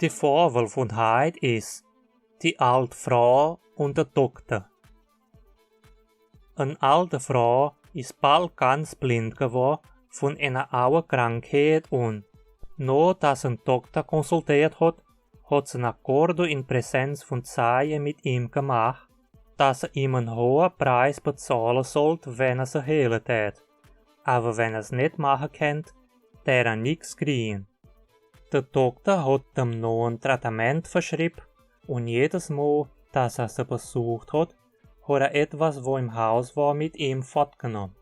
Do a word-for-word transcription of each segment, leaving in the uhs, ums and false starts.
Die Fabel von heit is die alte Frau und der Doktor. Eine alte Frau is bald ganz blind geworden von einer Augenkrankheit und, nur dass ein Doktor konsultiert hat, hat sie ein Accordo in Präsenz von Zeien mit ihm gemacht, dass er ihm einen hohen Preis bezahlen sollte, wenn er sie heilen tät. Aber wenn er es nicht machen könnte, tät er nichts kriegen. Der Doktor hat dem noch ein Traktament verschrieben und jedes Mal, dass er sie besucht hat, hat er etwas, wo im Haus war, mit ihm fortgenommen.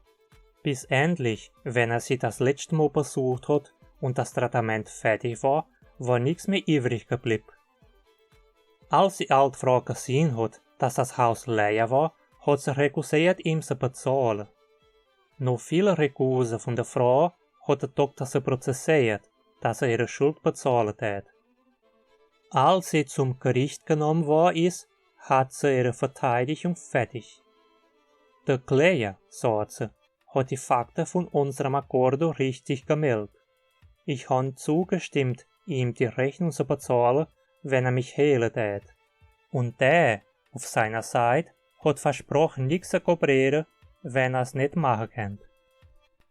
Bis endlich, wenn er sie das letzte Mal besucht hat und das Traktament fertig war, war nichts mehr übrig geblieben. Als die alte Frau gesehen hat, dass das Haus leer war, hat sie refusiert, ihm zu bezahlen. Nach vielen Rekursen von der Frau hat der Doktor sie prozessiert, dass er ihre Schuld bezahlen tät. Als sie zum Gericht genommen worden ist, hat sie ihre Verteidigung fertig. Der Kläger, sagt sie, hat die Fakten von unserem Accordo richtig gemeldet. Ich habe zugestimmt, ihm die Rechnung zu bezahlen, wenn er mich heilen tät. Und der, auf seiner Seite, hat versprochen, nichts zu kooperieren, wenn er es nicht machen könnte.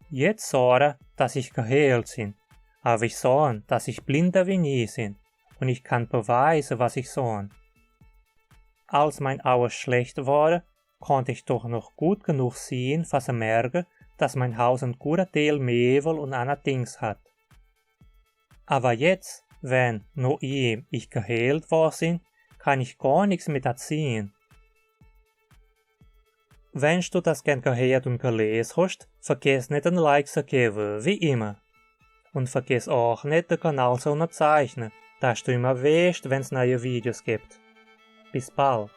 Jetzt sagt er, dass ich geheilt bin, aber ich sage, dass ich blinder wie nie bin und ich kann beweisen, was ich sage. Als meine Augen schlecht waren, konnte ich doch noch gut genug sehen, was er merke, dass mein Haus ein guter Teil Möbel und andere Dings hat. Aber jetzt, wenn nach ihm ich geheilt worden bin, kann ich gar nichts mehr da sehen. Wenn du das gern gehört und gelesen hast, vergiss nicht, ein Like zu geben, wie immer. Und vergiss auch nicht, den Kanal zu unterzeichnen, dass du immer weißt, wenn es neue Videos gibt. Bis bald.